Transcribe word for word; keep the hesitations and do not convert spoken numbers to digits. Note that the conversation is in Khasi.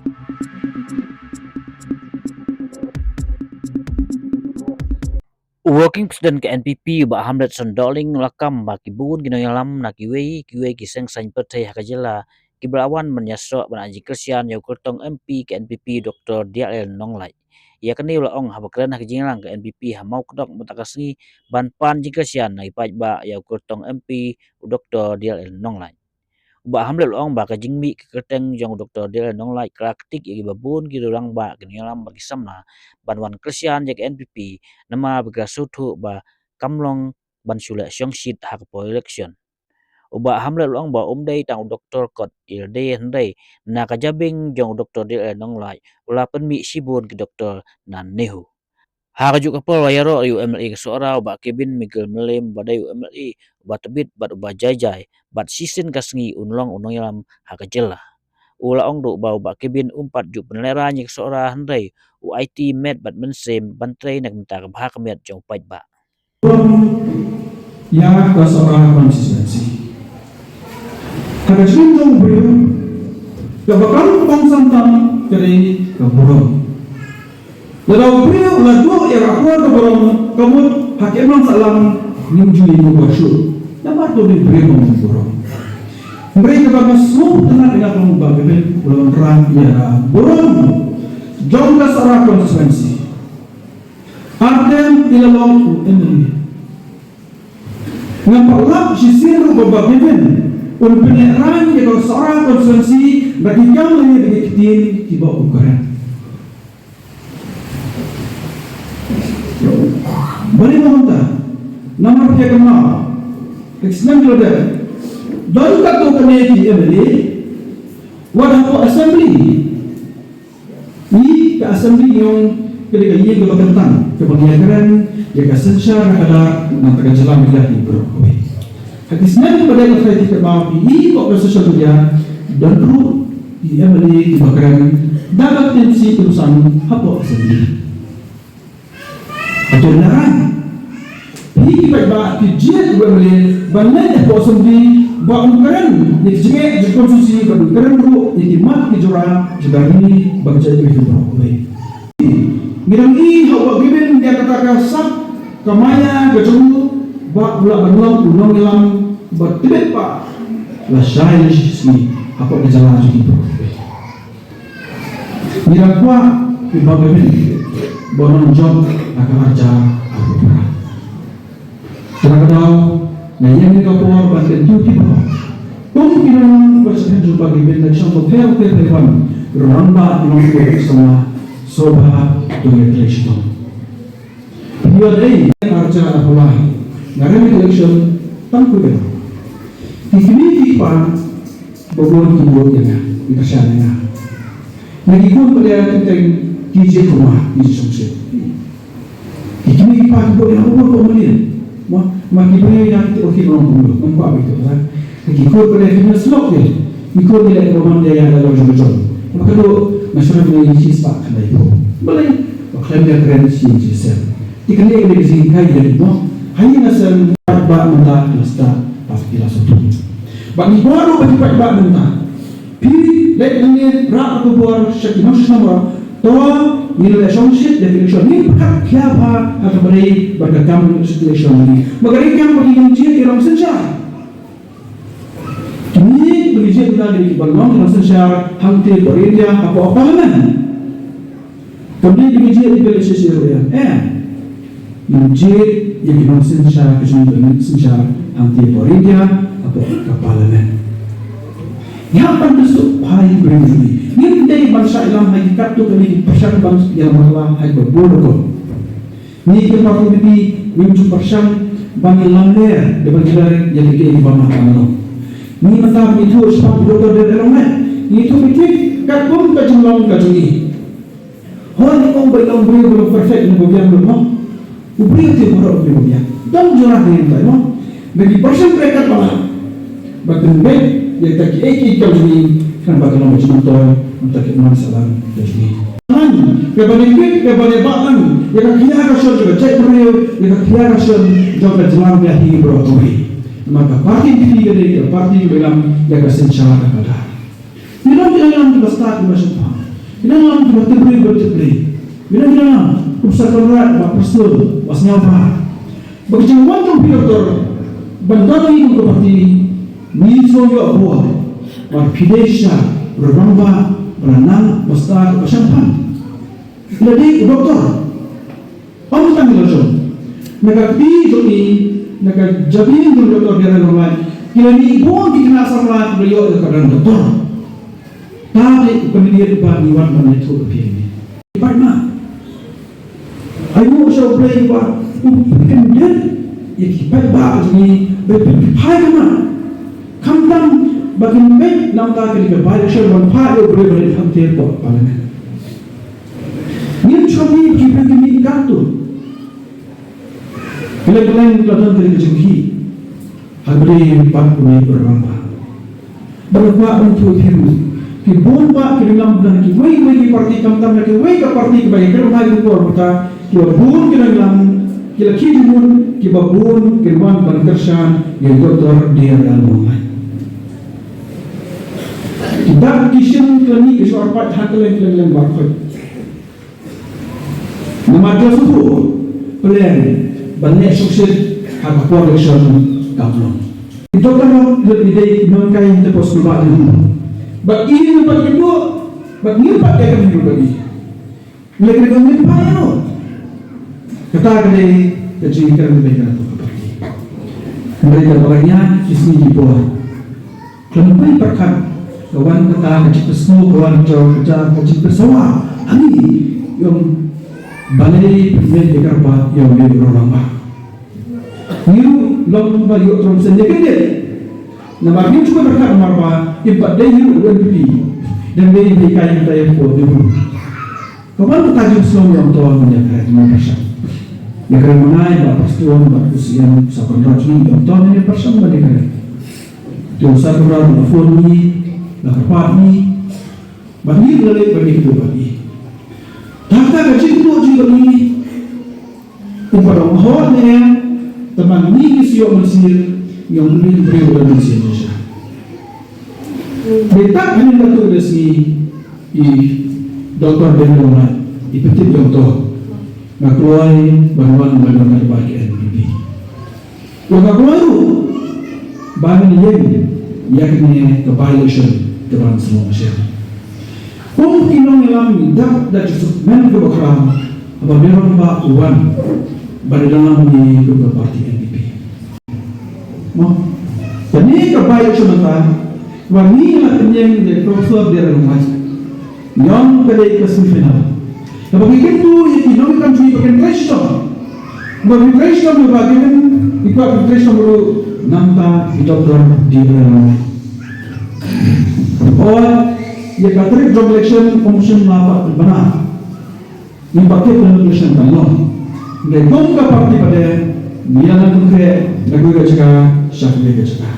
U Working President ka N P P, u Bah Hamletson Dohling, u la kam ba ki bun ki nongïalam na kiwei kiwei ki seng saiñ pyrthei ha ka jylla kiba la wan ban ïasoh ban ai jingkyrshan ïa u kyrtong M P ka N P P, Doctor D L Nonglait. Ïa kane u la ong haba kren ha ka jingïalang ka N P P ha Mawkdok mynta ka sngi ban pan jingkyrshan na ki paidbah ïa u kyrtong M P, u Doctor D L Nonglait. U Bah Hamlet u la ong ba ka jingmih ka kyrteng jong u Doctor D L Nonglait ka la ktik ïa kiba bun ki rangbah, ki nongïalam bad ki samla ban wan kyrshan ïa ka N P P namar ba ki la sngewthuh ba kam long ban shu leh shongshit ha ka por election. U Bah Hamlet u la ong ba um dei tang u doktor kot i lade, hynrei na ka jabieng jong u Doctor D L Nonglait u la pynmih shibun ki doktor na NEHU. Ha kajuh ka por, u la ïaroh ïa u M L A ka Sohra, u Bah Kevin Michael Mylliem, uba dei u M L A uba tbit bad uba jai jai bad shisien ka sngi un long u nongïalam ha ka jylla. U la ong ruh ba u Bah Kevin um pat ju pynlehraiñ ïa ka Sohra, hynrei u aiti met bad mynsiem ban trei na ka bynta ka bha ka miat jong u paidbah. Ïa ka Sohra constituency. Ha ka jingim jong u briew, kaba kam kongsan tam ka dei ka burom. Lada u briew u la duh ïa ka akor ka burom, ka mut ha ka imlang sahlang ngim ju ïohi ba shuh. Namar ka dei u briew ba bun burom. Hynrei kaba nga sngewtynnat ïa nga, ka long ba ka dei u la wanrah ïa ka burom jong ka Sohra constituency. Artem i la long u M L A. Nga pat lap shisien ruh ba Bah Kevin un pynlehraiñ ïa ka Sohra constituency da ki kam lane da ki ktien kiba u kren. Balei nga ong kumta? Namar phi ïa kynmaw, ka snem ka la dep, don katto katne ki M L A wat hapoh assembly. Ïa ka assembly ngi ong ka dei ka ïing kaba kyntang kaba ngi ïakren ïa ka synshar ha ka dak na ka bynta ka jylla mynta hi baroh kawei. Ha ki snem kiba dep, nga tharai phi kynmaw, ïa ka social media, don ruh ki M L A kiba kren da ka ktien Khasi, ktien Khasi hapoh assembly. Hato ngi la rai? Phi ki paidbah phi jied ïa u M L A ban leit hapoh assembly ba un kren ïa ki jingeh jong ka constituency, ba un kren ruh ïa ki mat ki jura jong ka ri bad ka jaitbynriew baroh kawei. Ngi dang ïohi ha u Bah Kevin ïa kata ka sap, ka maya ka jong u ba u lah ban long u nongïalam ba tbit ba la shai shi sngi hapoh ka jylla jong ngi baroh kawei. Ngi dang kwah ïa u Bah Kevin ba un long jop ha ka ar hajar arphew phra. Te na kata ka daw nga ïeng ha kane ka por ban kyntu ïa phi baroh, kum ki nongïalam ba sha khmat jong u Bah Kevin, na ka shnong bapher bapher phi wan, rangbah, ki nongtrei, ki samla, sngewbha to ïatrei shitom. Phi ïohi, ar hajar arphew lai nga rem ïa ka election tang khuid. Ki kmie ki kpa ba bun ki bud ïa nga, ki kyrshan ïa nga. Na ki khun ba dei teng teng ki jied kumne, ki jied shongshit. Ki kmie ki kpa ki bud ïa nga, bun bun mane. Ma, ma ki briew ïa nga ki tip ba ki long kumno, ngam kwah ba ki tip ba. Na ki khun ba dei ki nongslok ïa, ki khun ki leh kumne ïa nga, la long jong jong. Ba ka dei, nga shu rem ïa ki shispah khyndai phew. Balei? Ba khlem da kren shi jingshisha. Te kane ka dei ka jinghikai ïa ngi mo. Ha ïing ha sem, paidbah mynta ki la stad, bad ki la sngewthuh. Bad ngi kwah ruh ba ki paidbah mynta, phi leit nangne, rah ka khubor sha ki nongshong shnong baroh. To ngin leit shongshit ïa ka election, ngin pyrkhat khia bha ha kaba dei bad ka kam election jong ngi. Ba ka dei kam ba ngi ngin jied ïa ki nongsynshar. Kine ba ngi jied mynta ki dei kiba long ki nongsynshar hangtei bor India hapoh Parliament. Kam dei ba ngi jied ïa ki legislature ruh ïa, eh. Ngi jied ïa ki nongsynshar, ki jong ki nongsynshar hangtei bor India hapoh ka Parliament. Ïa ban pynsuh phai ki briew jong ngi. Ngim dei ban shah ïalam ha ki katto katne ki pyrshang ban ïalam bakla ha kiba bun rukom. Ngi ki party VPP ngim ju pyrshang ban ïalam ler, da ban ïalam ïa kiei kiei kiba mat ban long. Ngi mynta ngi ïathuh shaphang u Doctor Daniel Nonglait, ngi ïathuh ïa ki katkum ka jinglong ka jong ngi. Hooid, ngi ong ba ïa u briew ba long perfect ne ba biang, ba long, u briew te baroh u briew ba biang. Dang jurah ne ïa u, ba long. Ba ki pyrshang pyrkhat ba lah. Ba pynbeit ïa kita kiei kiei ki kam jong ngi, khnang ba ka long ka jingmyntoi na ka bynta ka imlang sahlang ka jong ngi. Kaba nyngkong, kaba nyngkong, ïa ka khia ka shon jong ka jaitbynriew, ïa ka khia ka shon jong ka jylla hi baroh kawei. Namar ka party VPP ka dei ka party kaba ïalam ïa ka synshar ka kata. Ngi long ki nongïalam kiba stad, kiba shongphang. Ki nongïalam kiba tip briew bad tip Blei. Ki nongïalam, u Professor Conrad, Bah Prestone, Bah Sniawbhalang. Ba ka jingwan jong phi Doctor ban don ha kane ka party, ngi shu ïoh bor ba phi dei shisha u rangbah ba la nang ba stad ba shemphang. Lada dei u Doctor, ym tang la jong, na ka kti jong ngi, na ka jabieng jong u Doctor D R Longkmie, ki la mih bun ki khynnah samla kiba ïoh ïa ka dang Doctor. Te u candidate ba ngi wan ban ïathuh ïa phi. Ki paidbah. Ai nguh sha U Blei ba u pynkyndit ïa ki paidbah jong ngi ba pynphai ka mat. Khamtam ba kin peit namar kane ka by-election ban phai ïa U Blei ban leit hangtei hapoh Parliament. Ngim shym ïohi ba ki briew ki mih katto. Kylleng kylleng la don kane ka jingkhih ha kaba ïadei bad une u rangbah. Bad nga kwah ban ïathuh ïa phi ruh, ki bun bah ki nongïalam na kiwei kiwei ki party, khamtam na kiwei ka party kiba ïakynduh ha kane ka por mynta, kiba bun ki nongïalam ki la khih jingmut, kiba bun ki wan ban kyrshan ïa u Doctor D R Longkmie. Ki dak ki shin ki la mih ki shu arpait ha kylleng kylleng lem baroh. Namar ka shu plan ban leh shongshit ha ka por election kam long. Ito ka long lut ïa i nonghikai hangtei post ba ni. Bad i ngim pat ïakynduh, bad ngim pat ïakynduh bad i. Leh ka ngim pat ïa no. Kata ka dei ka jingkren ba ka na to ka party. Hynrei ka ba ka ïa ki sngi ki por. Khlem poi pyrkhat ka wan kata ka jingpynsngew, ka wan jong kata ka jingpynsawa ha ngi ïa u balei pynmih ïa ka kyrpad ïa u rangbah. Ngi ruh long ba ïoh tromsen ïa ka dei. Namar ngi shu pyrkhat namar ba i ba dei ïa u N P P. Dang dei ïa ka ïa ka ïa ko dei. Ka wan ka jingpynsngew ïa u Doctor Mania Khareh, ïa ka Mania Khareh, Bah Prestone, Bah Kusian, Sir Conrad, ïa u Doctor Mania Khareh. Te u Sir Conrad la phone ïa ngi, la kyrpad ïa ngi, bad ngi la leit ban ïakynduh bad ngi. Te ha kata ka jingkynduh jong ngi, u ba dang hot ne em, te ma ngi ngi shu ïoh mynsiem, ngi ong ngi briew u dang mynsiem shisha. Dei tang hynnin katto katne sngi, i Doctor Ben Longkmie, i pyntip ïa u Doctor. Nga kloi ban wan ban wan ka N P P. Ïa nga kloi ruh ban ïeng ïa kane ka by-election ka ban sngewsih. Kum ki nongïalam, da da Joseph Mendel Bakhram, haba u rangbah u wan ban ïadon lang ïa ka party N P P. Mo. Kane ka by-election mynta, ba ngi la pynïeng da Professor D R Longkmie. Ïa ka dei ka semi final. Kaba ngi kyntu ïa ki nongïalam jong ngi ba kin trei shitom. Ba kin trei shitom, ba kin, i kwah kin trei shitom ruh na ka bynta i Doctor D R Longkmie. Hooid, ïa ka tarik jong election, Commission la pat pynbna. Ngim pat tip lano ka election kan long. Hynrei kum ka party pat, ngi la nang pynkhreh na kawei ka jaka sha kawei ka jaka.